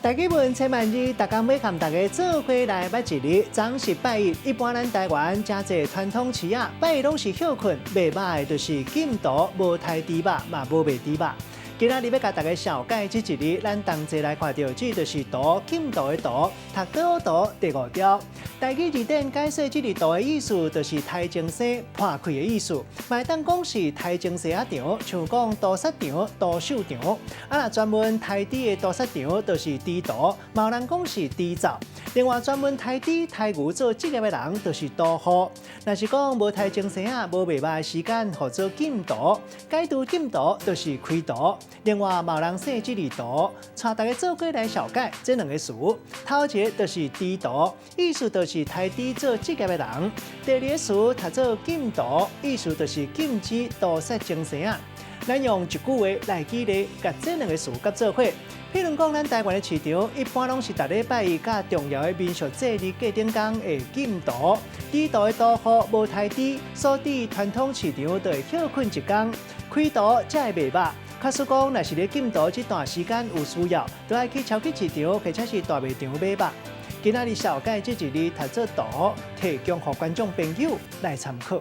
台語文千萬字，逐工欲佮大家做伙來捌一字。昨是拜一，一般咱台灣誠濟傳統市仔，拜一攏是歇睏，賣肉的就是禁屠，無刣豬肉嘛無賣豬肉。今仔日欲共大家紹介這一字，咱同齊來看著，這就是屠，禁屠的屠，讀倒圖第五條。台語字典解說這字屠的意思，就是刣精生破開的意思，嘛會當講是刣精生仔場，像講屠殺場、屠獸場。啊，若專門刣豬的屠殺場，就是豬屠，嘛有人講是豬灶。另外，專門刣豬、刣牛做職業的人，就是屠戶。若是講無刣精生仔、無賣肉的時間，號做禁屠，解除禁屠就是開屠。另外，嘛有人姓這字屠，帶大家做伙來紹介這兩个詞。頭一个就是豬屠，意思就是刣豬做職業的人；第二个詞讀做禁屠，意思就是禁止屠殺精生仔。咱用一句話來舉例，共這兩个詞佮做伙。譬如講，咱台灣的市場一般攏是逐禮拜一佮重要的民俗節日過頂工會禁屠，豬屠的屠戶無刣豬，所以傳統市場就會歇睏一工，開屠才會賣肉。假使講，若是咧禁屠這段時間有需要，就愛去超級市場或者是大賣場買肉。今仔日紹介這一字讀做屠，提供予觀眾朋友來參考。